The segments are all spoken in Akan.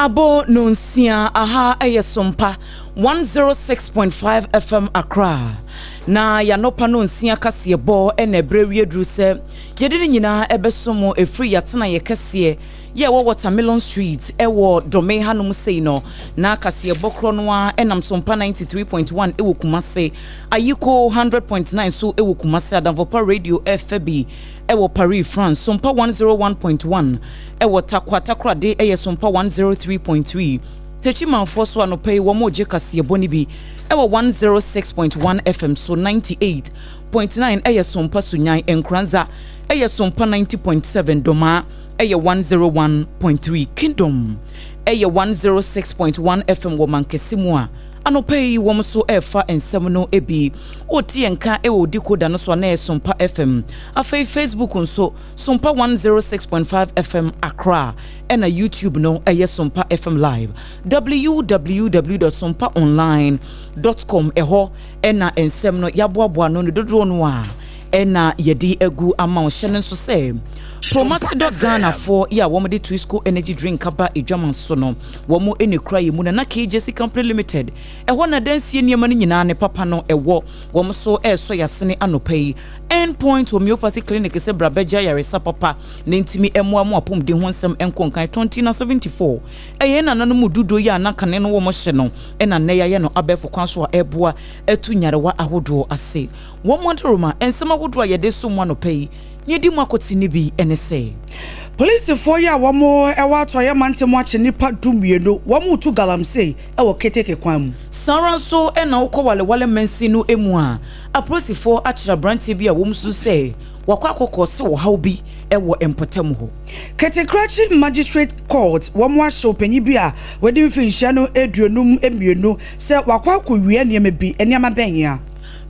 Abɔ nonsia aha ɛyɛ Sompa 106.5 FM Accra. Na yɛanɔpa nonsia kaseɛbɔ ɛna ɛberɛ wie duru sɛ yɛde ne nyinaa ɛbɛso mo ɛfiri yɛatena yɛ kɛseɛ yɛ ɛwɔ Watermelon Street ɛwɔ Dome hanom sei no. Na kaseɛbɔ korɔ no ara ɛnam Sompa 93.1 ɛwɔ Kumase, Ayiko 100.9 so ɛwɔ Kumase, Adamfopa Radio ɛfɛ bi ɛwɔ Paris, France, Sompa 101.1 ɛwɔ Tarkwa, Takoradi ɛyɛ Sompa 103.3, Techimanfoɔ so anɔpa yi wɔn regye kaseɛbɔ no bi ɛwɔ 106.1 FM so, 98.9 ɛyɛ Sompa Sunyan, Nkoranza ɛyɛ Sompa 90.7, Domaa ɛyɛ 101.3, Kingdom ɛyɛ 106.1 FM wɔ Mankɛse mu a anɔpa yi wɔn nso ɛrefa nsɛm no bi. Wote yɛn nka ɛwɔ decoder no so a na ɛyɛ Sompa FM. Afei Facebook nso Sompa 106.5 FM Accra, ɛna YouTube no ɛyɛ Sompa FM Live, www.sompaonline.com. Ɛhɔ ɛna nsɛm no yɛaboaboa no ne dodoɔ no a ɛna yɛde agu ama wo. Hyɛ no nso sɛ Promasidor Ghanafoɔ yi a wɔde Twisco energy drink aba adwama so no, wɔn ɛna kura yɛ mu na na KJC Company Limited ɛhɔ na dansie nneɛma no nyinaa ne papa no ɛwɔ. Wɔn so ɛresɔ yasene anɔpa yi. Endpoint Homeopathy Clinic sɛ bra bɛgye ayaresa papa na ntumi ɛmmoa mo apɔmuden ho nsɛm nkɔ nkan. 20 na 74 ɛyɛ nananom mu dudo yi a na kane no wɔn hyɛ no, ɛna nnɛ yɛayɛ no abɛɛfo kwan so a ɛreboa atu nyarewa ahodoɔ ase. Wɔn mu adaroma nsɛm ahodoɔ a yɛde so mu anɔpa yi ne yɛdi mu akɔte ne bi ɛne sɛ Polisifoɔ yi a wɔn ɛwɔ Atɔeɛ mantam akye nnipa 12, wɔn tu galamsey ɛwɔ Keteke kwan mu. Saa ara nso ɛna wokɔ Walewale mansin no mu a, apolisifoɔ akyerɛ aberanteɛ bi a wɔn nso sɛ wakɔ akɔkɔ sɛ ɔhaw bi ɛwɔ mpɔtam hɔ. Kete Krachi Magistrate Court wɔn ahyɛ ɔpanyin bi a wɔde mfinhyia no 52 sɛ wakɔ akɔwia nneɛma bi. Nneɛma bɛn ya?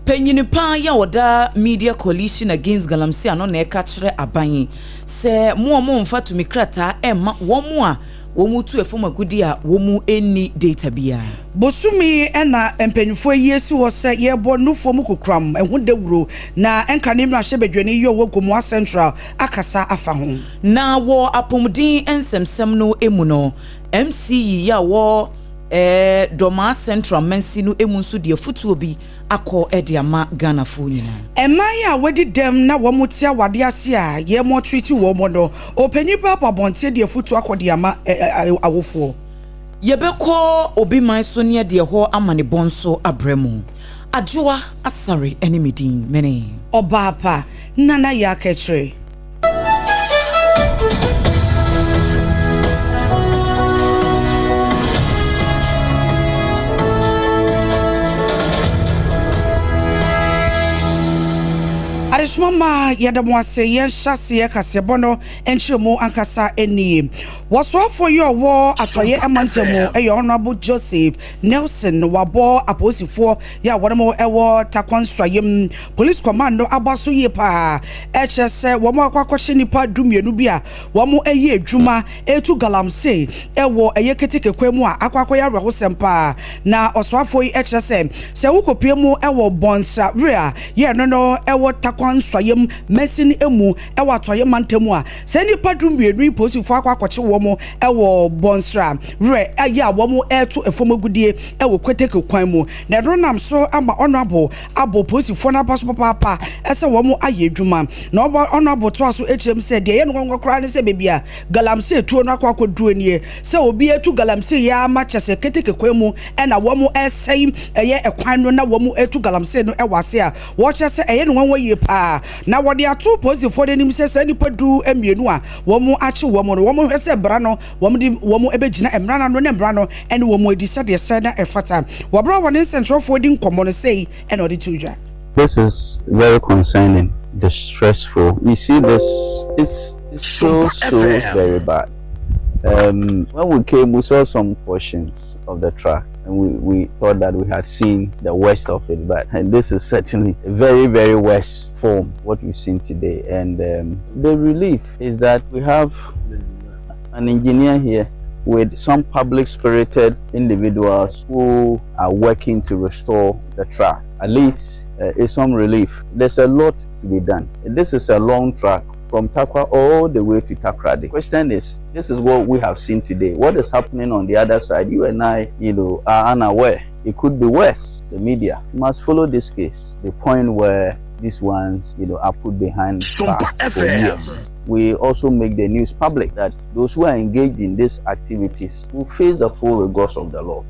Panyini paa yi a ɔda Media Coalition Against Galamsey ano na ɛka kyerɛ aban sɛ mo a momfa tumi krataa ɛmma wɔn a wɔn tu ɛfam agudi a wɔn nni data biara. Bosomi ɛna mpanyinfoɔ yi esi hɔ sɛ yɛbɔ nufoɔ mu kokoram ɛho dawuro, na ɛnka ne mmarahyɛbadwani yi a ɔwɔ Gomoa Central akasa afa ho. Na wɔ apɔmuden nsɛmsɛm no mu no, MCE yi a wɔ Dɔmaa Central mansi no mu nso deɛ fotuo bi akɔ de ama Ghanafoɔ nyinaa. Mmaa yi a wɔadi dɛm na wɔn te awade ase a yɛn treat wɔn no, ɔpanyin paapa abɔnten de afutuo akɔ de ama awofoɔ. Yɛbɛkɔ obi man so ne yɛde ɛhɔ ama ne bɔ nso abrɛ mu. Adwoa Asare ne me din mene. Ɔbaa pa Nana yɛ akɛkyerɛ. Adesoma ma yɛda mo ase. Yɛnhyɛ aseɛ kaseɛbɔ no nkyerɛmu ankasa nie. Wɔsoafoɔ yi a ɔwɔ Atɔeɛ mantam mu ɛyɛ Honorable Joseph Nelson, wabɔ apolisifoɔ yi a wɔn ɛwɔ Tarkwa Nsuaem Police Command no aba so yie paa, ɛkyerɛ sɛ wɔn akɔ akɔhyɛ nnipa 12 bi a wɔn ɛyɛ adwuma etu galamsey ɛwɔ ɛyɛ Keteke kwan mu a akɔ akɔyɛ awerɛhosɛm paa. Na ɔsoafoɔ yi ɛkyerɛ sɛ sɛ wokɔpie mu ɛwɔ Bɔnsa were a yɛ no ɛwɔ Tarkwa Nsuaem mansin mu ɛwɔ Atɔeɛ mantam a, sɛ nnipa 12 yi polisifoɔ akɔ akɔkye wɔn ɛwɔ Bɔnsra werɛ ɛyɛ a wɔn ɛreto fam agudie ɛwɔ Keteke kwan mu, na ɛno nam so ama Honorable abɔ polisifoɔ no aba so papaapa ɛsɛ wɔn ayɛ adwuma. Na Honorable toa so akyerɛ mu sɛ deɛ ɛyɛ no nwanwa koraa ne sɛ baabi a galamsey tuo no akɔ akɔduro nie, sɛ obi atu galamsey yi ama kyɛ sɛ Keteke kwan mu ɛna wɔn ɛsɛe ɛyɛ ɛkwan no na wɔn atu galamsey no ɛwɔ ase a wɔkyerɛ sɛ ɛyɛ no nwanwa yie paa. Na wɔde ato polisifoɔ no anim sɛ saa nnipa 12 a wɔn akye wɔn no, wɔn hwɛ sɛ mmara no wɔn de wɔn bɛgyina mmara no ano ne mmara no ne wɔn adi sɛdeɛ sɛ na ɛfata. Wɔberɛ a wɔne nsɛntwerɛfoɔ di nkɔmmɔ no, sei ɛna ɔde to dwa. This is very concerning, distressful. You see, this it's so so very bad. When we came, we saw some portions of the track, and we thought that we had seen the worst of it, but and this is certainly a very, very worst form, what we've seen today. And the relief is that we have an engineer here with some public-spirited individuals who are working to restore the track. At least it's some relief. There's a lot to be done. This is a long track. from Tarkwa all the way to Takoradi. Question is, this is what we have seen today. What is happening on the other side? You and I, are unaware. It could be worse. The media must follow this case. The point where these ones, are put behind bars for years. We also make the news public that those who are engaged in these activities will face the full rigors of the law.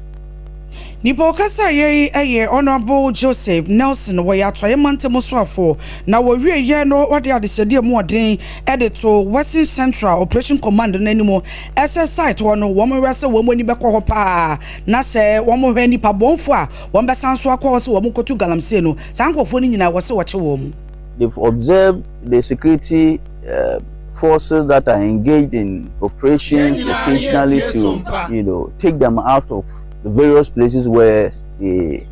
Nipa ɔkasa yɛ yɛ Honourable Joseph Nelson, wɔyɛ Atɔeɛ mantam soafo, na wɔwie yɛ no wɔde adesɛdeɛ mu ɔden de to Western Central Operation Command no anim ɛsɛ site hɔ no wɔn hwɛ sɛ wɔn ani bɛkɔ hɔ paa, na sɛ wɔn hwɛ nipa bɔnfo a wɔn bɛsan so akɔ hɔ sɛ wɔn kɔtu galamsey no, saa nkurɔfoɔ no nyinaa wɔsɛ wɔkye wɔn. They've observed the security forces that are engaged in operations occasionally to take them out of the various places where they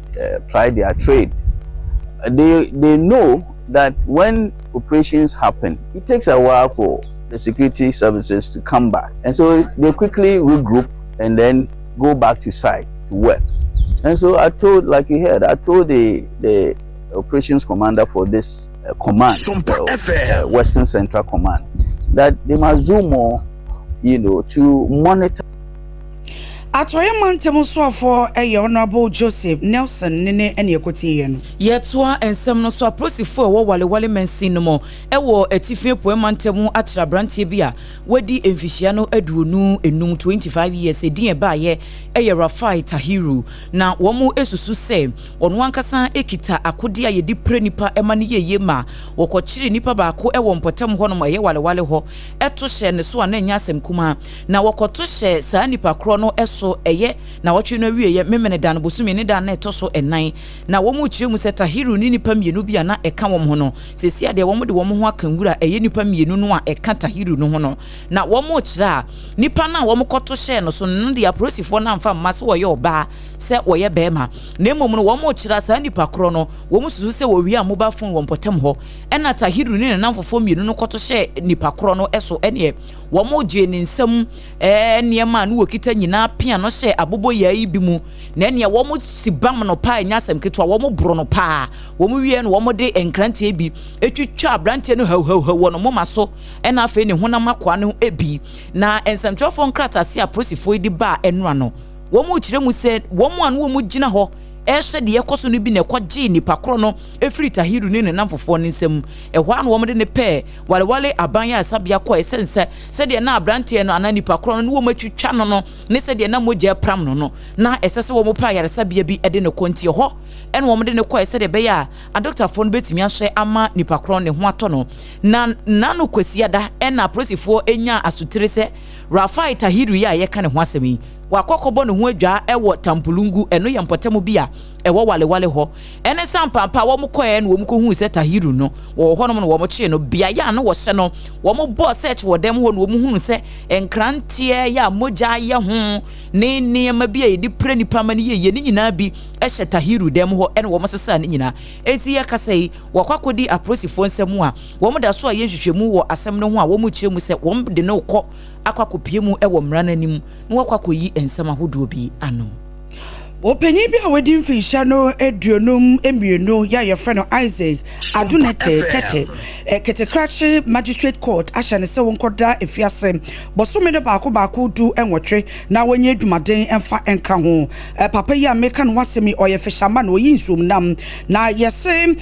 ply their trade. They know that when operations happen, it takes a while for the security services to come back. And so they quickly regroup and then go back to site to work. And so I told, like you heard, I told the operations commander for this command, the Western Central Command, that they must do more to monitor. Atɔeɛ mantam soafoɔ ɛyɛ Honourable Joseph Nelson ne ne ɛne ɛkɔtie yɛ no. Yɛtoa nsɛm no so. Apolisifoɔ a ɛwɔ Walewale mansin no mu ɛwɔ Atifi Apueɛ mantam akyerɛ aberanteɛ bi a wadi mfihyia no 25, 25 years. Edin ɛbaayɛ ɛyɛ Rafai Tahiru, na wɔn esusu sɛ ɔno ankasa ekita akodeɛ a yɛde pere nipa ɛma no yie ma wɔkɔkyere nipa baako ɛwɔ mpɔtam hɔnom, ɛyɛ Walewale hɔ, ɛto hyɛ ne so a na ɛnyɛ asɛm kumaa. Na wɔkɔto hyɛ saa nipa korɔ no ɛso ɛyɛ na wɔtwe no awieɛ memene da no bosome ne da na ɛtɔ so 4. Na wɔn kyerɛ mu sɛ Tahiru ne nipa mmienu bi a na ɛka wɔn ho no, sɛsi adeɛ wɔn de wɔn ho aka nwura, ɛyɛ nipa mmienu no a ɛka Tahiru no ho no. Na wɔn kyerɛ a nipa no a wɔn kɔto hyɛɛ no so no deɛ, apolisifoɔ no amfa mma sɛ wɔyɛ ɔbaa sɛ wɔyɛ bɛrima, na mmom no wɔn kyerɛ saa nipa korɔ no, wɔn susu sɛ wɔwie a mobile phone wɔ mpɔtam hɔ, ɛna Tahiru ne ne namfofoɔ mmienu no kɔto hyɛ nipa korɔ no so. Ɛneɛ wɔn gye ne nsam nneɛma a no wɔkita nyinaa pia no hyɛ aboboyaa yi bi mu, na ɛneɛ wɔn si bam no paa, ɛnyɛ asɛm ketewa. Wɔn boro no paa. Wɔn wie no, wɔn de nkranteɛ bi etwitwa aberanteɛ no hawhawhaw wɔ no moma so, ɛna afei ne honam akoa no bi. Na nsɛmtwerɛfoɔ nkrataase a apolisifoɔ yi de baa ɛnora no, wɔn kyerɛ mu sɛ wɔn a no wɔn gyina hɔ ɛhyɛ deɛ ɛkɔ so no bi na ɛkɔgyee nipa korɔ no efiri Tahiru ne ne namfofoɔ ne nsam. Ɛhɔ a na wɔn de ne pɛɛ Walewale aban a ɛsabea kɔ ɛsɛ nsɛ sɛdeɛ na aberanteɛ no anaa nipa korɔ no ne wɔn atwitwa no ne sɛdeɛ na mogya pram no, na ɛsɛ sɛ wɔn pɛ ayaresabea bi ɛde ne kɔ. Nti ɛhɔ ɛna wɔn de ne kɔɛ sɛdeɛ ɛbɛyɛ a adɔktafoɔ no bɛtumi ahyɛ ama nipa korɔ ne ho atɔ no. Na nano Kwasiada ɛna apolisifoɔ anya asotire sɛ Rafai Tahiru yi a yɛka ne ho asɛm yi, wakɔkɔbɔ ne ho adwa ɛwɔ Tampulungu, ɛno yɛ mpɔtam bi a ɛwɔ Walewale hɔ. Ɛne sɛ ampampa a wɔn kɔɛ no, wɔn kɔhuu sɛ Tahiru no wɔwɔ hɔnom no, wɔn kyee no beaeɛ a no wɔhyɛ no. Wɔn bɔɔ search wɔ dɛm hɔ no, wɔn hunu sɛ nkranteɛ yɛ a mogya ayɛ ho ne nneɛma bi a yɛde pere nipa ma no yie ne nyinaa bi ɛhyɛ Tahiru dɛm hɔ, ɛna wɔn sesa ne nyinaa. Eti yɛ kasa yi, wɔkɔ akɔdi apolisifoɔ nsɛm a wɔn da so a yɛ nhwehwɛmu wɔ asɛm no ho a wɔn kyerɛ mu sɛ wɔn de no kɔ akɔ akɔpie mu ɛwɔ mmara n'anim na wɔakɔ akɔyi nsɛm ahodoɔ bi ano. Ɔpanyin bi a wadi mfinhyia no 52 yɛ a yɛfrɛ no Isaac Adonete Tɛtɛ, Ketekrakye Magistrate Court ahyɛ ne sɛ wɔnkɔda efiase bɔsome no baako baako 18 na wɔnyɛ adwumaden mfa nka ho. Papa yi a meka no wasɛm yi, ɔyɛ fisherman na ɔyi nsuom nam, na yɛse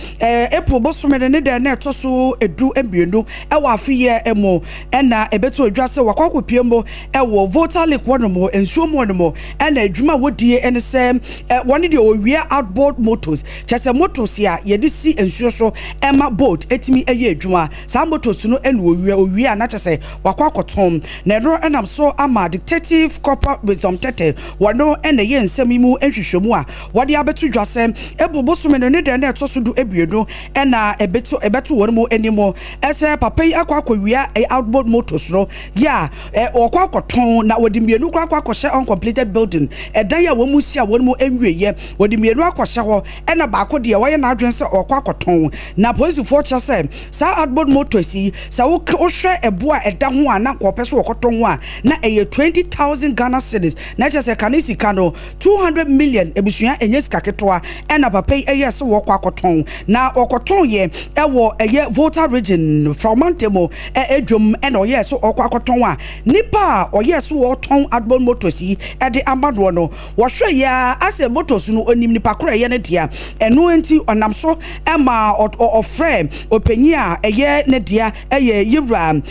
April bosome no ne dɛn na ɛtɔ so 12 ɛwɔ afe yi mu ɛna ɛbɛto odwa sɛ wakɔ akɔpie mu ɛwɔ Volta Lake hɔnom, nsuo mu hɔnom. Ɛna adwuma a wɔdie ɛne sɛ wɔne deɛ ɔwia outboard motors, kyerɛ sɛ motors a yɛde si nsuo so ɛma boat ɛtumi ɛyɛ adwuma. Saa motors no ɛna owia owia a na kyerɛ sɛ wakɔ akɔtɔn. Na ɛno ɛnam so ama Detective Corporal Wisdom Tete, wɔno ɛna ɛyɛ nsɛm yi mu nhwehwɛmu a wɔde abɛto dwa sɛ ebu bosome no ne deɛ na ɛtɔ so 12 ɛna ɛbɛto wɔn mu anim ɛsɛ papa yi akɔ akɔwia outboard motors no yɛ a ɔkɔ akɔtɔn, na wɔde mmienu kɔ akɔhyɛ uncompleted building, ɛdan a wɔn mu si a. wɔn mu nwieɛ. Wɔde mmienu akɔhyɛ hɔ, ɛna baako deɛ wɔyɛ n'adwene sɛ ɔkɔ akɔtɔn. Na polisifoɔ kyerɛ sɛ saa outboard motors yi, sɛ wohwɛ ɛboɔ a ɛda ho a na nkɔpɛ so wɔkɔtɔn ho a, na ɛyɛ 20,000 Ghana cedis, na kyerɛ sɛ kane sika no 200 million. Ebusua, ɛnyɛ sika ketewa ɛna papa yi ɛyɛ sɛ wɔkɔ akɔtɔn. Na wɔkɔtɔn yɛ ɛwɔ ɛyɛ Volta Region Frɔmante mu ɛdwom, ɛna ɔyɛ sɛ ɔkɔ akɔtɔn a nipa a ɔyɛ sɛ wɔtɔn outboard motors yi ɛde ama noɔ no, wɔhwɛ yɛ a asɛ motors no onim nipa koro ɛyɛ ne dea. Ɛno nti ɔnam so ɛma ɔfrɛ ɔpanyin a ɛyɛ ne dea, ɛyɛ yewura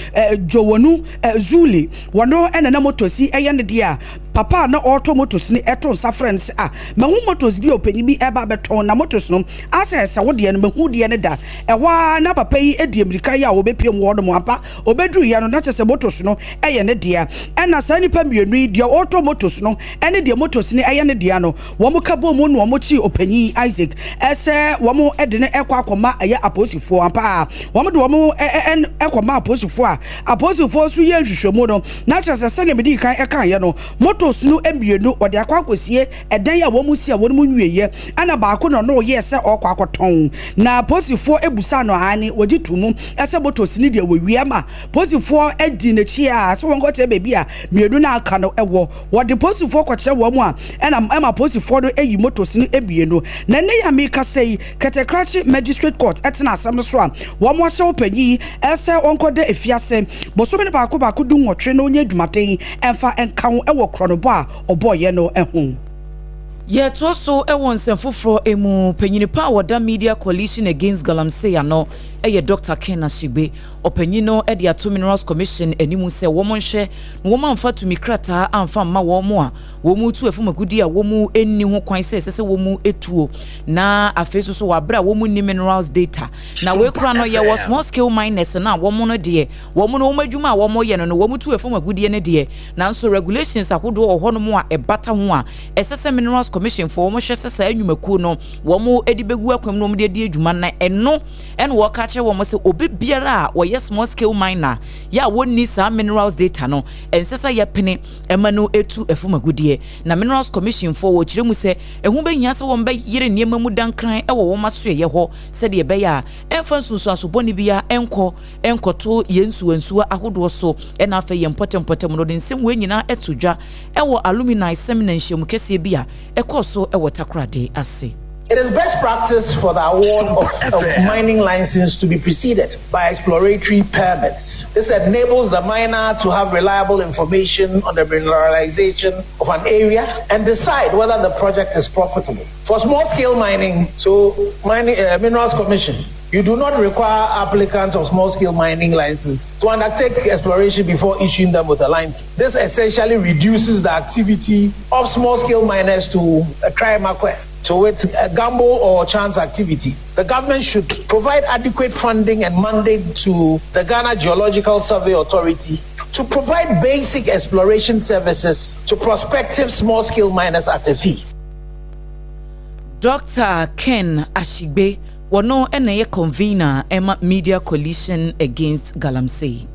Jowonu Zuli. Wɔno ɛna na motors yi ɛyɛ ne dea. Papa a na ɔretɔ motors ni ɛto nsa frɛ no sɛ, "Ah, mahu motors bi a ɔpanyin bi ɛba abɛtɔn, na motors no asɛ sɛ wo deɛ no, mahu deɛ no da ɛhɔ a." Na papa yi edi mmirika yi a wɔbɛpie mu hɔ nom ampa, ɔbɛduru yɛ no na kyerɛ sɛ motors no ɛyɛ ne dea. Ɛna saa nipa mmienu yi, deɛ ɔretɔ motors no ɛne deɛ motors no ɛyɛ ne dea no, wɔn ka bɔ mu na wɔn kyi ɔpanyin Isaac ɛsɛ wɔn ɛde ne ɛkɔ akɔma ɛyɛ apolisifoɔ. Ampa a wɔn de wɔn ɛ ɛ ɛkɔma apolisifoɔ a apolisifoɔ nso yɛ nhwehwɛmu no, na kyerɛ sɛ sɛnea mede kan ɛka yɛ no, motors no mmienu wɔde akɔ akɔsie ɛdan a wɔn si a wɔn mu nwieɛ, ɛna baako na ɔno yɛ sɛ ɔkɔ akɔtɔn. Na polisifoɔ ebusa no ane wɔgye to mu ɛsɛ motors no deɛ wɔwie ma polisifoɔ adi n'akyi a sɛ wɔn kɔkyerɛ baabi a mmienu no aka no ɛwɔ. Wɔde polisifoɔ kɔkyerɛ wɔn mu a ɛna ɛma polisifoɔ no ayi motors no mmienu. Na ne yɛ ameka sɛ yi Kɛtɛkrakye Magistrate Court ɛtena asɛm no so a wɔn ahyɛ ɔpanyin ɛsɛ wɔnkɔda efiase bosome no baako baako 18 na onye dwumaden ɛmfa ɛnka ho ɛwɔ korɔnobɔ a ɔbɔɔyɛ no ɛho. Yɛtoa so wɔ nsɛm foforɔ mu. Panyini pa a wɔda Media Coalition Against Galamsey ano yɛ Dr Ken Ashigbey. Ɔpanyin no de ato Minerals Commission anim sɛ wɔn nhwɛ na wɔn amfa tumi krataa amfa mma wɔn a wɔn tu afum agudi a wɔn nni ho kwan sɛ ɛsɛ sɛ wɔn etuo, na afei nso so wɔ abere a wɔn nni minerals data. Na wei kora no, yɛwɔ small scale miners na wɔn no deɛ, wɔn no wɔn adwuma a wɔn yɛ no, wɔn tu afum agudie no deɛ, nanso regulations ahodoɔ wɔ hɔnom a ɛbata ho a ɛsɛ sɛ Minerals Commission foɔ wɔn hwɛ sɛ saa nnwumakuo no wɔn de bɛgu akwam na wɔn de adi adwuma. Na ɛno ɛna wɔka kyerɛ wɔn sɛ obi biara a wɔyɛ small scale miner yɛ a wɔnni saa minerals data no, ɛnsɛ sɛ yɛpene ɛma no etu ɛfam agudeɛ. Na Minerals Commission foɔ wɔkyerɛ mu sɛ ɛho bɛhia sɛ wɔn bɛyere nneɛma mu dankran ɛwɔ wɔn asoɛyɛ hɔ sɛdeɛ ɛbɛyɛ a ɛmfa nsunsuanso bɔne biara ɛnkɔ ɛnkɔto yɛn nsuwansuwa ahodoɔ so ɛna afei yɛn mpɔtɛmpɔtɛm no. De nsɛm wei nyinaa ɛto dwa ɛwɔ alumni seminar nhyiamu kɛseɛ bi a ɛkɔɔ so ɛwɔ Takoradi ase. It is best practice for the award of mining license to be preceded by exploratory permits. This enables the miner to have reliable information on the mineralization of an area and decide whether the project is profitable. For small scale mining, so Minerals Commission, you do not require applicants of small scale mining licenses to undertake exploration before issuing them with a license. This essentially reduces the activity of small scale miners to a try. So it's a gamble or chance activity. The government should provide adequate funding and mandate to the Ghana Geological Survey Authority to provide basic exploration services to prospective small scale miners at a fee. Dr. Ken Ashigbey, wɔno ɛna ɛyɛ convener ɛma Media Coalition Against Galamsey.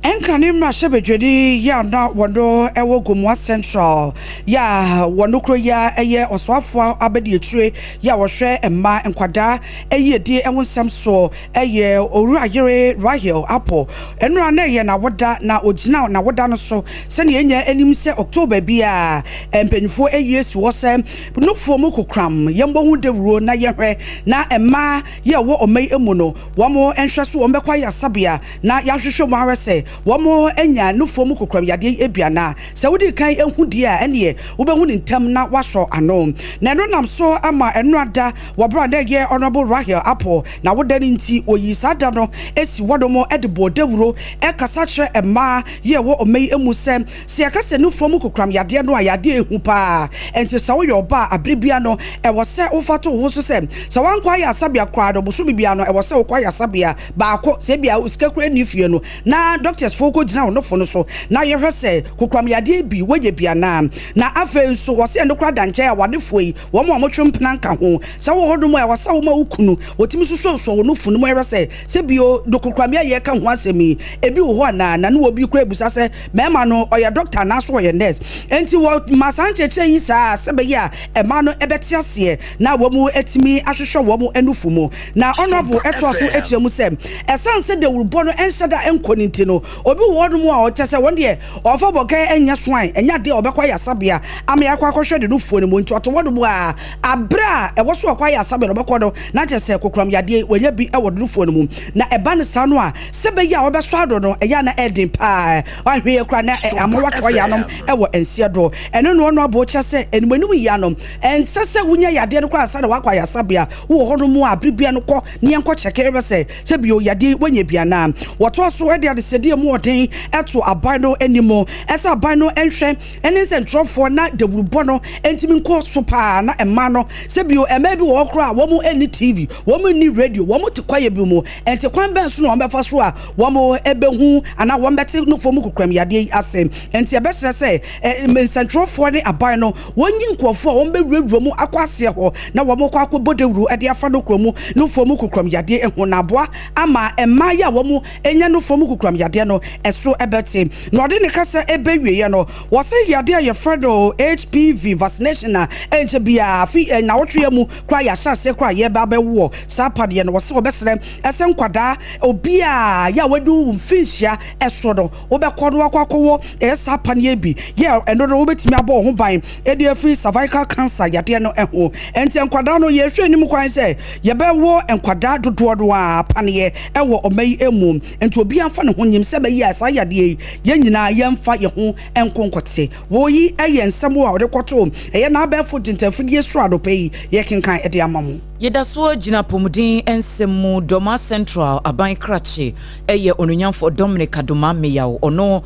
Ɛnka ne mmarahyɛbadwani yɛ a na wɔno ɛwɔ Gomoa Central, yɛ a wɔno kuro yi a ɛyɛ ɔsoafoɔ abadiakyire yɛ a wɔhwɛ mmaa nkwadaa ɛyiedie ɛho nsɛm soɔ, ɛyɛ Owura Yere Rahel Apɔ. Ɛnora na ɛyɛ n'awoda, na ogyina n'awoda no so sɛnea ɛnya anim sɛ October bi a mpanyinfoɔ ayi esi hɔ sɛ nufoɔ mu kokram yɛmbɔ ho dawuro na yɛhwɛ na mmaa yɛ ɛwɔ ɔman yi mu no wɔn nhwɛ so wɔn bɛkɔ ayɛ asabea na yɛahwehwɛ mu ahwɛ sɛ wɔn anya nufoɔ mu kokram yadeɛ ebi anaa. Sɛ wodi kan ehu deɛ a, ɛneɛ wobɛhu ne ntam na wasɔ ano. Na ɛno nam so ama ɛno ada wɔbɛrɛ na ɛyɛ Honourable Rahel Apɔ na woda no nti oyi saa da no esi wɔdɔm ɛde bɔ dawuro ɛkasa kyerɛ mmaa yɛ ɛwɔ ɔman yi mu sɛ yɛka sɛ nufoɔ mu kokram yadeɛ no a, yadeɛ ehu paa. Ɛnti sɛ woyɛ ɔbaa abere bia no, ɛwɔ sɛ wofa to wo ho so sɛ wankɔ ayɛ asabea koraa no, bosome bia no ɛwɔ sɛ wokɔ ayɛ asabea baako, sɛ ebia sika kura ni fie no na doctors Doctors foɔ kɔ gyina wo nofo no so na yɛhwɛ sɛ kokoram yadeɛ bi woanya bi anaa. Na afei nso wɔse ɛno koraa da nkyɛn a wadefoɔ yi wɔn a wɔtwe mpena nka ho. Sɛ wowɔ hɔ nom a ɛwɔ sɛ woma wo kunu wɔtumi susuosuo wo nofo no mu hwɛ sɛ sɛ bio do kokoram yi a yɛreka ho asɛm yi ebi wɔ hɔ anaa. Na ne wɔ bi koraa bisa sɛ bɛrima no ɔyɛ doctor anaasɛ ɔyɛ nurse. Enti wɔma saa nkyerɛkyerɛ yi saa sɛ bɛyɛ a mmaa no bɛte aseɛ na wɔn atumi ahwehwɛ wɔn anufo mu. Na Honourable ɛtoa so kyerɛ mu sɛ ɛsiane sɛ dawurubɔ no nhyɛ da nkɔ no nti no, obi wɔ hɔnom a ɔkyɛ sɛ wɔn deɛ ɔmfa bɔkɛn nyɛ soan, ɛnyɛ adeɛ a ɔbɛkɔ ayasabea ama yɛakɔ akɔhwɛ ne nufoɔ no mu, nti ɔte hɔnom a aberɛ a ɛwɔ so ɔkɔ ayasabea no ɔbɛkɔ no na kyerɛ sɛ kokoram yadeɛ yi wanya bi wɔ ne nufoɔ no mu. Na ɛba no saa no a, sɛ ɛbɛyɛ a wɔbɛsɔ ano no ɛyɛ a na ɛyɛ den paa, wanhwɛ yie koraa na ama watɔ yanom wɔ nseɛ do. Ɛno na Honourable kyerɛ sɛ animuanim yia no, ɛnsɛ sɛ wonya yadeɛ no koraa ansa na wakɔ ayasabea. Wowɔ hɔnom a, bere biara no kɔ na yɛnkɔ kyɛke hwɛ sɛ sɛ bio yadeɛ yi woanya bi anaa. Wɔtoa so de adesrɛdeɛ a emu ɔden to aban no anim sɛ aban no nhwɛ ne nsɛntwerɛfoɔ na dawurubɔ no ntumi nkɔ so paa na mmaa no sɛ bio mmaa bi wɔ hɔ koraa a wɔn nni TV, wɔn nni radio, wɔn te kwaeɛ bi mu, nti kwan bɛn so na wɔbɛfa so a wɔn bɛhu anaa wɔn bɛte nufoɔ mu kokoram yadeɛ yi ase. Nti ɛbɛsrɛ sɛ nsɛntwerɛfoɔ ne aban no wɔnyi nkurɔfoɔ a wɔbɛwurawura mu akɔ aseɛ hɔ na wɔkɔ akɔbɔ dawuro de afa nokora mu nufoɔ mu kokoram yadeɛ ho na aboa ama mmaa yi a wɔanya nufoɔ mu kokoram yadeɛ no so bɛte. Na ɔde ne kasa bɛwieɛ no, wɔse yadeɛ a yɛfrɛ no HPV vaccination a ɛnkyɛ biara afe nnawɔtwe mu koraa yɛahyɛ aseɛ koraa yɛreba abɛwɔ saa padeɛ no, wɔse wɔbɛsrɛ sɛ nkwadaa obiara yɛ a wadi wo mfinhyia so no wobɛkɔ no wakɔ akɔwɔ ɛyɛ saa paneɛ bi yɛ ɛno no wobɛtumi abɔ wo ho ban de afiri cervical cancer yadeɛ no ho. Ɛnti nkwadaa no yɛhwɛ anim kwan sɛ yɛbɛwɔ nkwadaa dodoɔ no ara paneɛ wɔ ɔma yi mu. Nti obiara mfa ne ho nyim sɛ bɛyɛ a saa yadeɛ yi yɛn nyinaa yɛmfa yɛn ho nko nkɔte. Woi yɛ nsɛm a ɔde kɔtoo ɛyɛ n'abɛɛfo ntentafidie so anɔpa yi yɛkenkan de ama mo. Yɛda so gyina apɔmuden nsɛm mu. Dormaa Central aban krakye yɛ Onuonyamfoɔ Dominic Adomah Meyau. Ɔno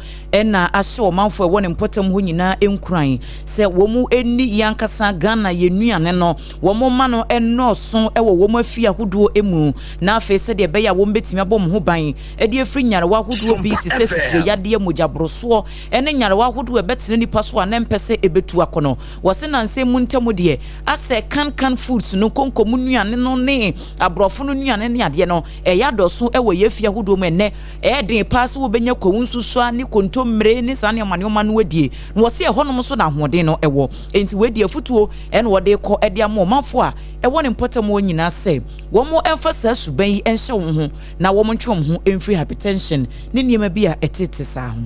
na ahyɛ ɔmanfoɔ a ɛwɔ ne mpɔtam hɔ nyinaa nkuran sɛ wɔn nni yɛn ankasa Ghana yɛn nnuane no, wɔn mma no nnɔɔso wɔ wɔn afie ahodoɔ mu na afei sɛdeɛ ɛbɛyɛ a wɔn bɛtumi abɔ wɔn ho ban de afiri nyarewa ahodoɔ bi te sɛ sikyire yadeɛ, mogyaborosoɔ ne nyarewa ahodoɔ a ɛbɛtena nnipa so a na ɛmpɛ sɛ ɛbɛtu akɔ no. Wɔse nnansa yi mu ntam deɛ asɛ kan kan foods no, konko mu nnuane no ne aborɔfo no nnuane ne adeɛ no, ɛyɛ adɔso wɔ yɛn afie ahodoɔ mu ɛnnɛ. Ɛyɛ den paa sɛ wobɛnya kwawu nsusua ne kontommire ne saa nneɛma nneɛma no adie. Na wɔse ɛhɔnom nso na ahoɔden no wɔ. Enti wei deɛ afutuo na wɔde rekɔ de ama ɔmanfoɔ a ɛwɔ ne mpɔtam hɔ nyinaa sɛ wɔmfa saa suban yi nhyɛ wɔn ho na wɔntwe wɔn ho mfiri hypertension ne nneɛma bi a ɛtete saa ho.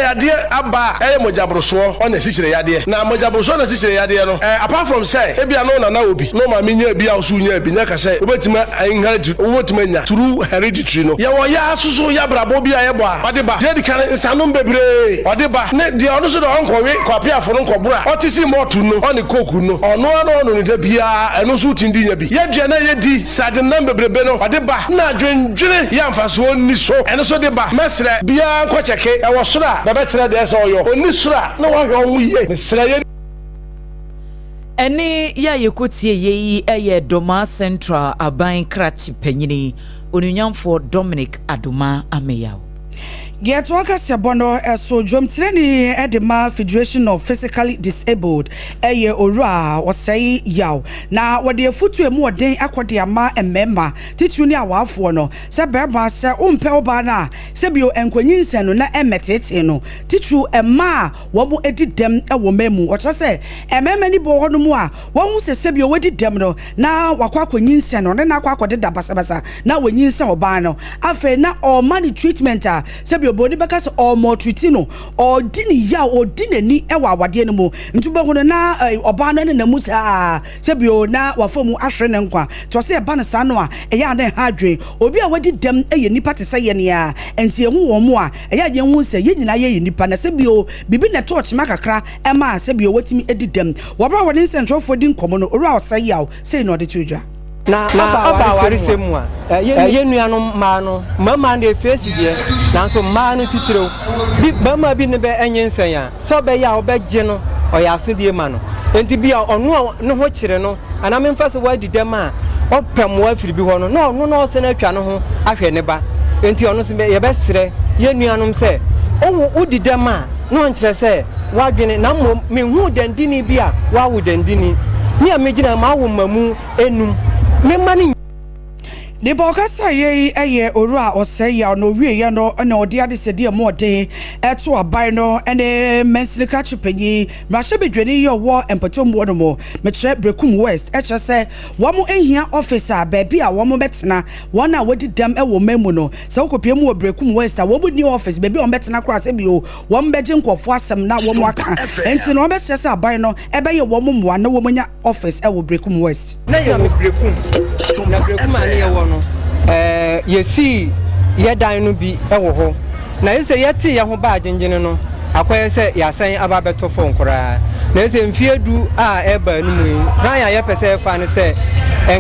Yadeɛ aba a ɛyɛ mogyaborosoɔ ɔna asikyire yadeɛ. Na mogyaborosoɔ na asikyire yadeɛ no eh apart from sɛ ebia na wo nana wɔ bi na wo maame nyaa bi a wo nso wonyaa bi na ɛka sɛ wobɛtumi a inherit wobɛtumi anya through hereditary no. Yɛwɔ yaa nso so yabrabɔ bi a yɛbɔ a ɔde ba. Deɛ edi kan nsanom bebree ɔde ba ne deɛ ɔno nso deɛ ɔnkɔwe kwapeafo no nkɔboro a ɔte si malt no ɔne coke no ɔno ara na ɔnom no da biara ɛno nso wotumi de nya bi. Yɛaduane a yɛdi Srade nam bebrebe no ɔde ba na adwendwene yɛ a mfasoɔ nni so ɛno nso de ba. Mɛsrɛ biaa nkɔ kyɛke ɛwɔ soro a bɛbɛkyerɛ deɛ ɛsɛ ɔyɔ ɔnni soro a na wahwɛ ɔho yie mesrɛ yɛ. Ɛnne yi a yɛkɔtie yɛ yi yɛ Dormaa Central aban krakye panyini, Onuonyamfoɔ Dominic Adomah Ameyaw. Yɛtoa kaseɛbɔ no so, dwamtirani de ma Federation of Physically Disabled yɛ Owura Osei Yaw, na wɔde afutuo a emu ɔden akɔ de ama mmarima, titiriw ne awaafoɔ no, sɛ barima sɛ wompɛ wo baa no a, sɛ bio nkɔnyinsɛn no na mmɛteetee no, titiriw mmaa a wɔadi dɛm wɔ mmaa mu. Ɔkyerɛ sɛ mmarima no bi wɔ hɔnom a wɔahu sɛ sɛ bio wadi dɛm no na wakɔ akɔnyinsɛn no, ɔne no akɔ akɔdeda basabasa na wanyinsɛn ɔbaa no. Afei na ɔrema no treatment a sɛbi oburoni bɛka sɛ ɔremɔltriti no, ɔredi ne yaw, ɔredi n'ani wɔ awadeɛ no mu. Nti wobɛhu no na ɔbaa no nenam mu saa sɛbi o na wafa mu ahwere ne nkwa. Nti ɔsɛ ɛba no saa no a, ɛyɛ a na ɛha adwene. Obi a wadi dɛm yɛ nipa te sɛ yɛn ara, nti yɛhu wɔn a, ɛyɛ a yɛhu sɛ yɛn nyinaa yɛyɛ nipa na sɛbi o biribi na ɛtɔɔ kyema kakra ma sɛbi o watumi adi dɛm. Wɔ berɛ a wɔne nsɛntwerɛfoɔ di nkɔmmɔ no, Owura Osei Yaw sei na ɔde too dwa. Na ɔba awaresɛm mu a, yɛn nuanom mmaa no, mmarima no deɛ feesi deɛ, nanso mmaa no titiriw, bi barima bi ne bɛ nyinsɛn a, sɛ ɔbɛyɛ a ɔbɛgye no, ɔyɛ asodie ma no. Enti bi a ɔno a ne ho kyere no, anaa memfa sɛ wadi dɛm a, ɔpɛ mmoa afiri bi hɔ no, na ɔno na ɔsan atwa ne ho ahwɛ ne ba. Enti ɔno nso yɛbɛsrɛ. yɛn nuanom sɛ, Wowo wodi dɛm a, na ɔnkyerɛ sɛ w'adwene, na mmom menhuu dɛndini bi a wawo dɛndini. Me a megyina ha, mawo mmamu enum. Me mma no. Nipa ɔkasaeɛ yi yɛ Owura Osei Yaw na ɔwieɛ no na ɔde adesɛdeɛ a ɛmu ɔden to aban no ne mansini krakye panyin, mmarahyɛbadwani yi a ɔwɔ mpɔtam hɔ nom, mekyerɛ Berekum West, kyerɛ sɛ wɔn hia office a baabi a wɔn bɛtena, wɔn a wɔadi dɛm wɔ ɔman mu no, sɛ wokɔpue mu wɔ Berekum West a wɔn nni office baabi a wɔn bɛtena koraa sɛ bio wɔn bɛgye nkurɔfoɔ asɛm na wɔn aka, nti no wɔbɛsrɛ sɛ aban no bɛyɛ wɔn mmoa na wɔn anya office wɔ Berekum West. Na yɛwɔ Berekum, na Berekum a ne yɛwɔ no, yɛsii yɛ dan no bi wɔ hɔ. Na ɛsɛ sɛ yɛtee yɛn ho baa gyengyene no, akɔyɛ sɛ yɛasan aba abɛtɔ fam koraa. Na ɛsɛ sɛ mfeɛ du a ɛreba anim yi, kwan a yɛpɛ sɛ yɛfa ne sɛ,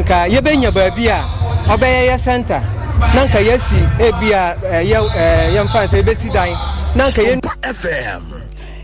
nka yɛbɛnya baabi a ɔbɛyɛ yɛ sɛnta, na nka yɛasi ebia yɛ yɛmfa no sɛ yɛbɛsi dan, na nka yɛn.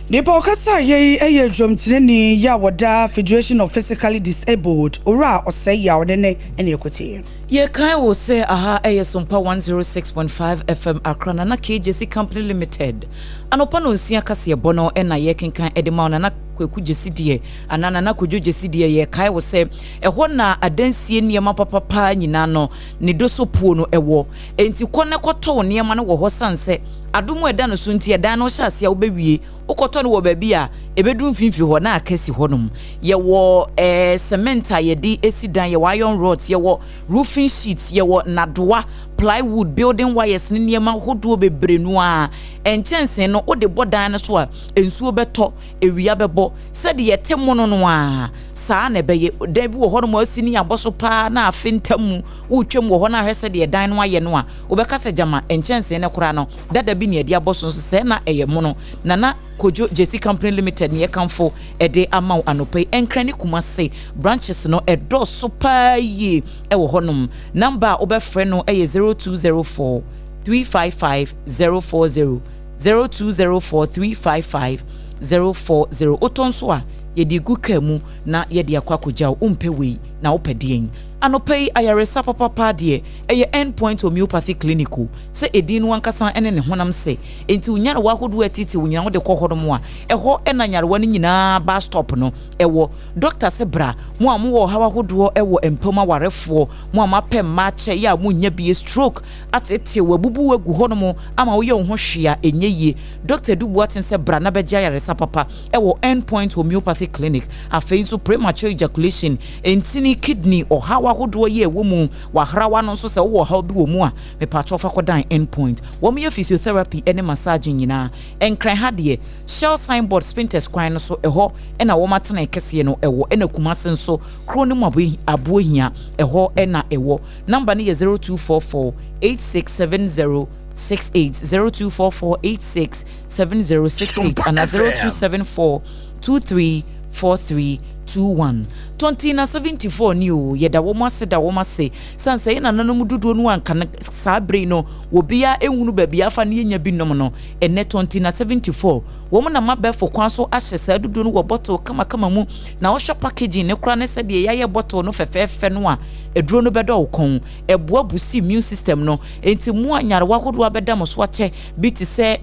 Nipa ɔkasa yei yɛ dwamtenani yi a wɔda Federation of Physically Disabled, Owura Osei Yaw ne ne ɛne ɛkɔtie. Yɛkae wo sɛ aha yɛ Sompa 106.5 FM Accra Nana K Gyasi Company Limited. Anɔpa nonsia kaseɛbɔ no na yɛrekenkan de ma wo. Nana Kwaku Gyasi deɛ anaa Nana Kojo Gyasi deɛ yɛkae wo sɛ ɛhɔ na adansie nneɛma papapa nyinaa no ne dosopuo no wɔ. Enti kɔ na kɔtɔ wo nneɛma no wɔ hɔ sane sɛ Adom a ɛda no so nti ɛdan no hyɛ ase a wobɛwie, wokɔtɔ no wɔ baabi a ɛbɛduru mfimfini hɔ na aka si hɔnom. Yɛwɔ eh, cement a yɛde si dan, yɛwɔ iron rods, yɛwɔ roofing sheets, yɛwɔ nnadoa, plywood, building wires ne nneɛma hodoɔ bebree no ara. Nkyɛnsee no wode bɔ dan no so a, nsuo bɛtɔ, awia bɛbɔ. Sɛdeɛ ɛte mono no ara, saa na ɛbɛyɛ. Dan bi wɔ hɔnom a asi ne abɔ so paa na afe ntam mu woretwam wɔ hɔ na ahwɛ sɛdeɛ dan no ayɛ no a, Wobɛka sɛ gyama nkyɛnsee no koraa no dada bi na yɛde abɔ so nso sɛɛ na ɛyɛ mono. Nana Kojo Gyasi Company Limited na yɛkamfo de ama wo anɔpa yi. Nkran ne Kumase branches no ɛdɔɔso paa yie wɔ hɔnom. Number a wobɛfrɛ no yɛ 0204 355 040, 0204 355 040. Wotɔ nso a, yɛde gu kaa mu na yɛde akɔ akɔgya wo. Wompɛ wei na wopɛ deɛn? Anɔpa yi ayaresa papapa deɛ Ɛyɛ End Point Homeopathy Clinic o, sɛ edin no ankasa ne ne honam sɛ. Enti wo nyarewa ahodoɔ a ɛteetee wo nyinaa wode kɔ hɔnom a, ɛhɔ na nyarewa no nyinaa bus stop no wɔ. Dɔkta se bra, mo a mowɔ ɔhaw ahodoɔ wɔ mpa mu awarefoɔ, mo a moapɛ mma akyɛ yɛ a monnya bie, stroke ateetee wo, abubu wo agu hɔnom ama woyɛ wo ho hwee a ɛnyɛ yie. Dɔkta Adu Boateng sɛ bra na bɛgye ayaresa papa wɔ End Point Homeopathy Clinic. Afei nso premature ejaculation, ntini, kidney, ɔhaw ahodoɔ yi a ɛwɔ mu, W'ahrawa no nso sɛ wowɔ ɔhaw bi wɔ mu a, mepakyɛw fa kɔdan End Point. Wɔn yɛ physiotherapy ne massaging nyinaa. Nkran ha deɛ, Shell sign board Spintex kwan no so, ɛhɔ na wɔn atenae kɛseɛ no wɔ. Ɛna Kumasi nso, kuro no mu Aboahia, ɛhɔ na ɛwɔ. Number no yɛ 0244 8670 68, 0244 867068 anaa 0274 23 4321. Tɔntin na 74 ni o, yɛda wɔn ase da wɔn ase. Sane sɛ yɛn nananom dodoɔ no anka no saa bere yi no, obiara nhunu baabi afa na yɛnya bi nom no. Ɛnnɛ Tɔntin na 74, wɔn nam abɛɛfo kwan so ahyɛ saa dodoɔ no wɔ bottle kamakama mu, na wohwɛ packaging no koraa ne sɛdeɛ yɛayɛ bottle no fɛfɛɛfɛ no a, aduro no bɛdɔ wo kɔn. Ɛboa boost immune system no, enti mmoa nyarewa ahodoɔ abɛda mo so akyɛ bi te sɛ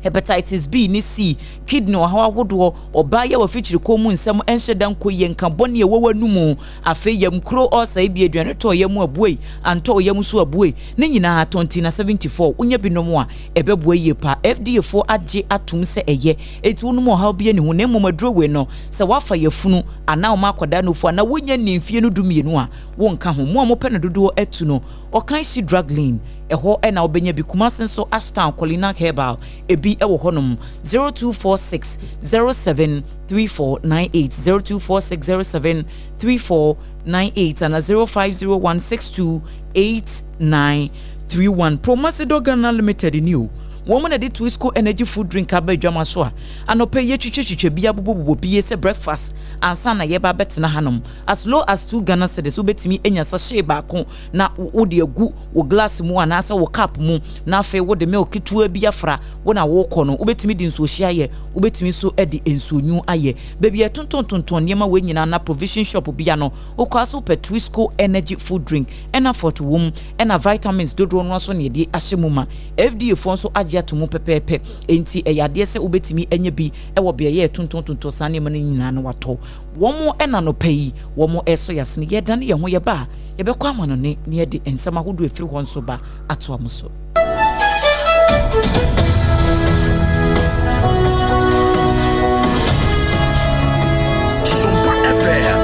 hepatitis B ne C, kidney ɔhaw ahodoɔ, ɔbaa yi a wafikyiri kɔn mu nsɛm nhyɛ da nkɔ yie, nka bɔne a ɛwɔ w'anomu, afei yam kuro ɔɔsa ebi aduane tɔɔ yam abuei, antɔ yam nso abuei, ne nyinaa Tontina 74, wonya bi nom a, ɛbɛboa yie paa. FDA foɔ agye atom sɛ ɛyɛ, enti wonom ɔhaw biara nni ho, na mmom aduro wei no, sɛ woafa yafunu anaa woma akwadaa nufoɔ anaa wonnya nnii mfeɛ no dumienu a, wonka ho. Mo a mopɛ no dodoɔ atu no, Ɔkanhyi Drug Lane, ɛhɔ na wobɛnya bi. Kumasi nso, Ashtown, Kolinak Herbal, ebi wɔ hɔnom. 0246 07 3498, 0246 07 3498 anaa 0501 62 8931. Promasidor Ghana Limited ni o. Wɔn na ɛde Twisco Energy Food Drink aba adwama so a anɔpa yi yɛtwitwatwitwa bi abobɔbobɔ bi sɛ breakfast ansa na yɛba abɛtena hanom. As low as two Ghana cedis wobɛtumi anya sachet baako na wode agu wo glass mu anaasɛ wo cup mu na afei wode milk ketewa bi afra wo na wokɔ no. Wobɛtumi de nsuohye ayɛ, wobɛtumi nso de nsuonwunu ayɛ. Baabi a yɛtontɔntontɔn nneɛma wei nyinaa na provision shop bia no, wokɔ a so wopɛ Twisco Energy Food Drink ɛna fort wom ɛna vitamins dodoɔ no ara nso na yɛde ahyɛ mu ma. FDA foɔ nso agye ato mu pɛpɛɛpɛ, enti ɛyɛ adeɛ sɛ wobɛtumi anya bi wɔ beaeɛ a yɛtontɔntontɔn saa nneɛma no nyinaa na watɔ. Wɔn ɛna anɔpa yi wɔn ɛresɔ yɛn asene. Yɛredane yɛn ho yɛba a, yɛbɛkɔ amanɔne na yɛde nsɛm ahodoɔ a ɛfiri hɔ nso ba atoa mo so. Sompa FM.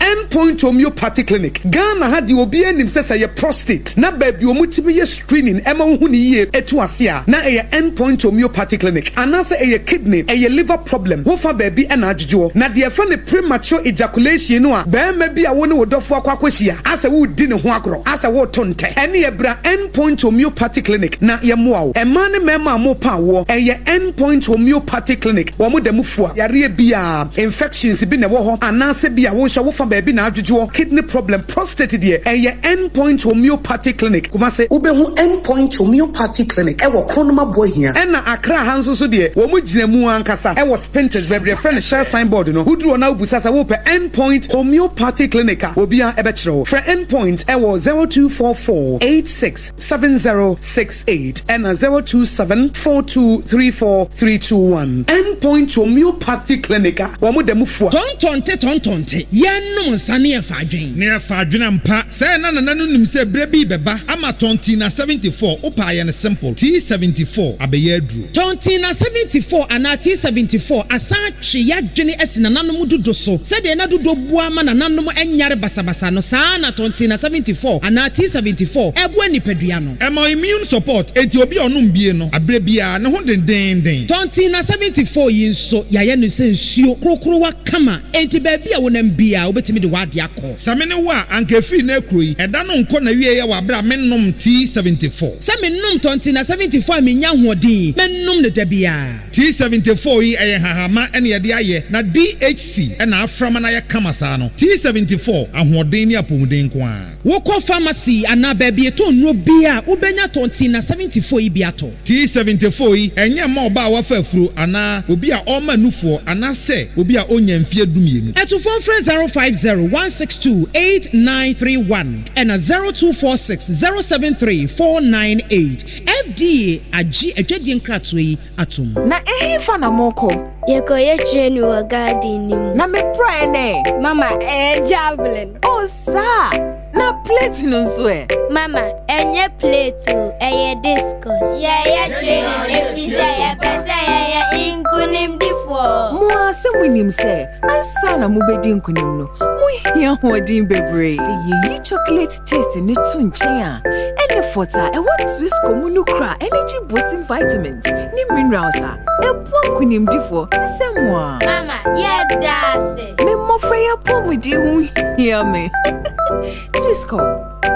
End Point Homeopathy Clinic, Ghana ha deɛ obiara nim sɛ sɛ ɛyɛ prostate na baabi a wɔtumi yɛ screening ɛma wohu no yie ɛtu ase a na ɛyɛ End Point Homeopathy Clinic anaasɛ ɛyɛ kidney, ɛyɛ liver problem wofa baabi ɛna adwodwoɔ. Na deɛ yɛfrɛ no premature ejaculation no a barima bi a wo ne wo dɔfoɔ akɔ akɔhyia asɛ woredi ne ho agorɔ asɛ woreto ntɛ ɛneɛ bra End Point Homeopathy Clinic na yɛmmoa wo. Mmaa ne mmarima a morepa awoɔ ɛyɛ End Point Homeopathy Clinic wɔn da mu fua yareɛ biara. Infections bi na ɛwɔ hɔ anaasɛ bi a wo nso wo fa baabi na adwodwoɔ, kidney problem, prostate deɛ ɛyɛ End Point Homeopathy Clinic, Kumasi. Wobɛhu End Point Homeopathy Clinic wɔ Kronum Aboahia. Ɛna Accra ha nso so deɛ wɔn gyina mu ankasa wɔ Spintex baabi yɛfrɛ no Shell sign board no, woduru hɔ na wobisa sɛ wopɛ End Point Homeopathy Clinic a obiara bɛkyerɛ wo. Frɛ End Point wɔ 0244 86 7068 ɛna 027 4234 321. End Point Homeopathy Clinic a wɔn da mu fua. Tɔntɔnte tɔntɔnte, yɛnnom nsa ne yɛfa adwen. Ne yɛfa adwen ampa. Sɛɛ na Nana no nim sɛ berɛ bi rebɛba ama Tɔntina 74, wopɛ a yɛ no simple, T74 abɛyɛ aduro. Tɔntina 74 anaa T74 asan atwe y'adwene asi nananom dudo so. Sɛdeɛ na dudo boa ma nananom nyare basabasa no, saa ara na Tɔntina 74 anaa T74 boa nipadua no. Ɛma wo immune support, enti obi a ɔnom bie no, aberɛ biara, ne ho dendeenden. Tɔntina 74 yi nso, yɛayɛ no sɛ nsuo krokrowa kama, enti baabi a wonam biara, wobɛtumi de w'adeɛ akɔ. Sɛ me ne wo a, anka ɛfiri nnɛ rekuro yi, ɛda no nkɔ n'awieɛ wɔ aberɛ a mennom T74. Sɛ menom Tɔntina 74 a mennya ahoɔden, mɛnom no da biara. T74 yi ɛyɛ nhahamma na yɛde ayɛ na DHC na afra ma no ayɛ kama saa no. T74, ahoɔden ne apɔmuden nko ara. Wokɔ pharmacy anaa baabi yɛtɔn nnuro biara a, wobɛnya Tɔntina 74 yi bi atɔ. T74 yi, ɛnyɛ mma ɔbaa a wafa afuro anaa obi a ɔrema nufoɔ anaasɛ obi a ɔnnya mfeɛ dumienu. Atufoɔ mfrɛ 050 162 8931 ɛna 0246 073 498. FDA agye adwadie nkratoɔ yi atom. Na ɛhefa na morekɔ? Yɛkɔyɛ training wɔ garden no mu. Na me praeɛ no ɛ? Mama, ɛyɛ javelin. Oh, saa! Na plate no nso ɛ? Mama, ɛnyɛ plate o, ɛyɛ discus. Yɛyɛ training ɛfiri sɛ yɛpɛ sɛ yɛyɛ nkonimdifoɔ. Mo ara sɛ monim sɛ ansa na mobɛdi nkonim no, mohia ahoɔden bebree. Sɛ yɛyi chocolate taste no to nkyɛn a, ɛne fɔt a ɛwɔ Twisco mu no kura energy boosting vitamins ne minerals a ɛboa nkonimdifoɔ te sɛ mo a. Mama, yɛda ase. Me mmɔfra yi apɔmuden ho hia me. Twisco,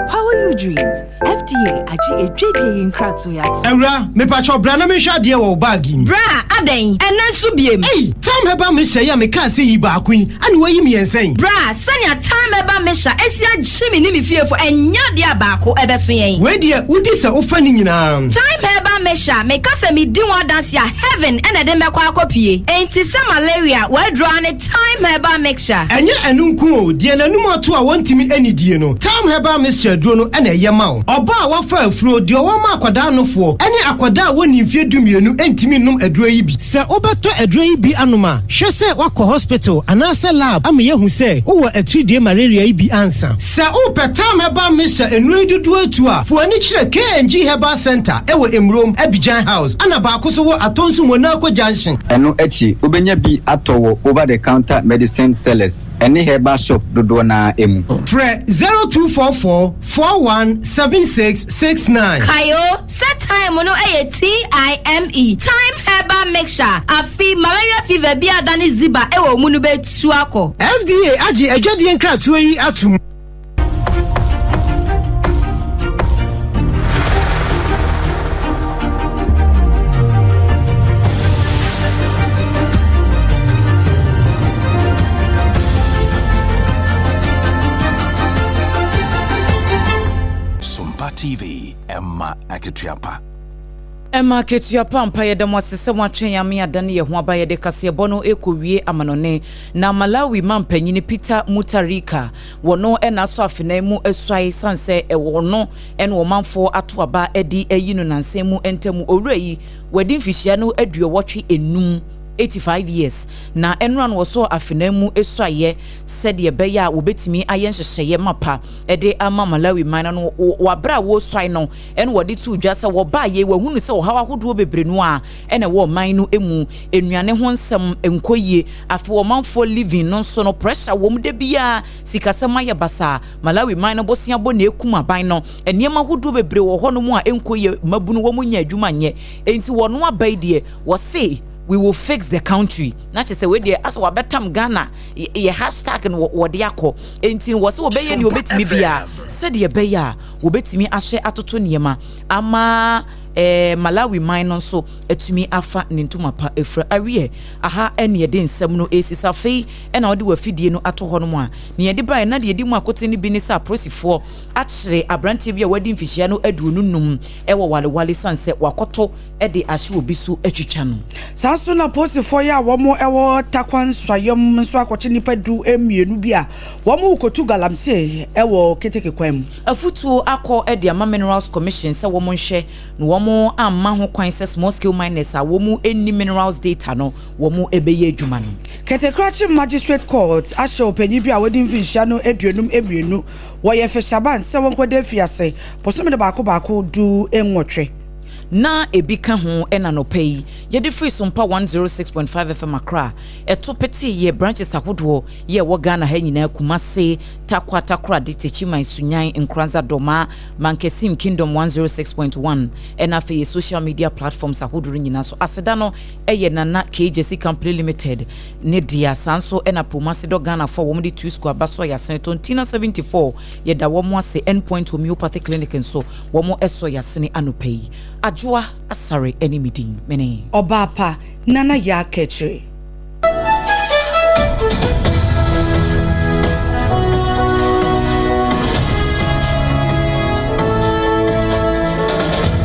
power your dreams. FDA agye adwadie yi nkratoɔ yi atom. Awura, mepakyɛw bra na menhwɛ adeɛ wɔ wo bag yi mu. Bra, adɛn? Ɛnnɛ nso biem? Ei! Tam herbal mixture yi a mekaa sɛ yi baako yi, ɛna woayi mmiɛnsa yi? Bra, sɛnea Tam herbal mixture asi agye me ne me fiefo, ɛnyɛ adeɛ a baako ɛbɛso yɛn. Wei deɛ, wodi sɛ wofa ne nyinaa. Thyme herbal mixture, meka sɛ medi ho adanse a, heaven na ɛde me bɛkɔ akɔpue. Enti sɛ malaria, w'aduro ara ne Thyme herbal mixture. Ɛnyɛ ɛno nko o, deɛ n'anum ato a wɔntumi nnidie no, Thyme herbal mixture aduro no na ɛyɛ ma wo. Ɔbaa a wafa afuro, deɛ ɔwɔ ma akwadaa nofoɔ, ne akwadaa a wɔnnii mfeɛ dumienu ntumi nnom aduro yi bi. Sɛ wobɛtɔ aduro yi bi anom a, hwɛ sɛ woakɔ hospital anaasɛ lab ama yɛahu sɛ wowɔ atiridie malaria yi bi ansa. Sɛ wopɛ Thyme Herbal Mixture nnuro yi dodoɔ atu a, fa w'ani kyerɛ KNG Herbal Centre wɔ Emurom, Abidjan House, ɛna baako nso wɔ Atonsu Monaco Junction. Ɛno akyi, wobɛnya bi atɔ wɔ over-the-counter medicine sellers ne herbal shop dodoɔ no ara mu. Frɛ 0244 41 76 69. Kae o, sɛ thyme no yɛ TIME, Thyme Herbal Mixture, afe malaria fever bi a adane ziba wɔ wo mu no bɛtu akɔ. FDA agye adwadie nkratoɔ yi atom. TV, ɛma akatua pa. Ɛma akatua pa ampa. Yɛda mo ase sɛ moatwɛn yɛn ama yɛadane yɛn ho aba. Yɛde kaseɛbɔ no rekɔwie amanɔne. Na Malawi mampanyini Peter Mutharika, wɔno na asɔ afenan mu asuae sane sɛ wɔno na ɔmanfoɔ ato aba de ayi no nansa mu ntamu. Owura yi, wadi mfihyia no aduɔwɔtwe enum, 85 years, na ɛnora no wɔsɔɔ afenan mu suaeɛ sɛdeɛ ɛbɛyɛ a wɔbɛtumi ayɛ nhyehyɛeɛ mapa de ama Malawi man no. Wɔ aberɛ a wɔresuae no na wɔde too dwa sɛ wɔbaa yei wɔahunu sɛ ɔhaw ahodoɔ bebree no ara na ɛwɔ ɔman no mu, nnuane ho nsɛm nkɔ yie, afei ɔmanfoɔ living no nso no pressure wɔ mu da biara, sikasɛm ayɛ basaa, Malawi man no bosea bɔ na ɛkum aban no, nneɛma ahodoɔ bebree wɔ hɔnom a ɛnkɔ yie, mmabunu wɔn nnya adwuma nyɛ, enti wɔn aba yi deɛ wɔse we will fix the country, na kyerɛ sɛ wei deɛ asɛ wɔabɛtam Ghana yɛ hashtag no wɔde akɔ, enti wɔse wɔbɛyɛ nea wɔbɛtumi biara sɛdeɛ ɛbɛyɛ a wɔbɛtumi ahyɛ atoto nneɛma ama eh, Malawi man no nso atumi afa ne ntoma pa afira. Awiɛ, aha ɛne yɛde nsɛm no ɛresisa. Afei ɛna wode w'afidie no ato hɔ nom a, nea yɛde baeɛ na deɛ ɛdi mu akoten no bi ne sɛ apolisifoɔ akyere aberanteɛ bi a wadi mfihyia no 25 ɛwɔ Walewale sane sɛ wakɔto de ahyɛ obi so atwitwa no. Saa nso na apolisifoɔ yi a wɔn ɛwɔ Tarkwa Nsuayam nso akɔkye nnipa 12 bi a wɔn rekɔtu galamsey ɛwɔ keteke kwan mu. Afutuo akɔ de ama Minerals Commission sɛ wɔn nhwɛ na wɔn amma ho kwan sɛ small scale miners a wɔn nni minerals data no wɔn bɛyɛ adwuma no. Ketekrakye Magistrate Court ahyɛ ɔpanyin bi a wadi mfinhyia no 52 wɔ Yɛfɛ Shaban sɛ wɔnkɔda afiase bosome no baako baako 18. Na ebi ka ho na anɔpa yi yɛde firi Sompa 106.5 FM Accra ɛto petee yɛ branches ahodoɔ yɛ ɛwɔ Ghana ha nyinaa Kumasi, Tarkwa, Takoradi, Techiman, Sunyani, Nkoranza, Dormaa, Mankesim, Kingdom 106.1 ɛna afei yɛ social media platforms ahodoɔ no nyinaa so. Aseda no ɛyɛ Nana K Gyasi Company Limited ne dea, saa nso ɛna Pomasi dɔ Ghanafoɔ a wɔn de Tusco aba so a yɛasene Tontina 74 yɛda wɔn ase, Endpoint Homeopathy Clinic nso wɔn sɔ yɛasene anɔpa yi. Adwoa Asare ne me din, mene. Ɔbaa pa, Nana Yaa Kɛkyire.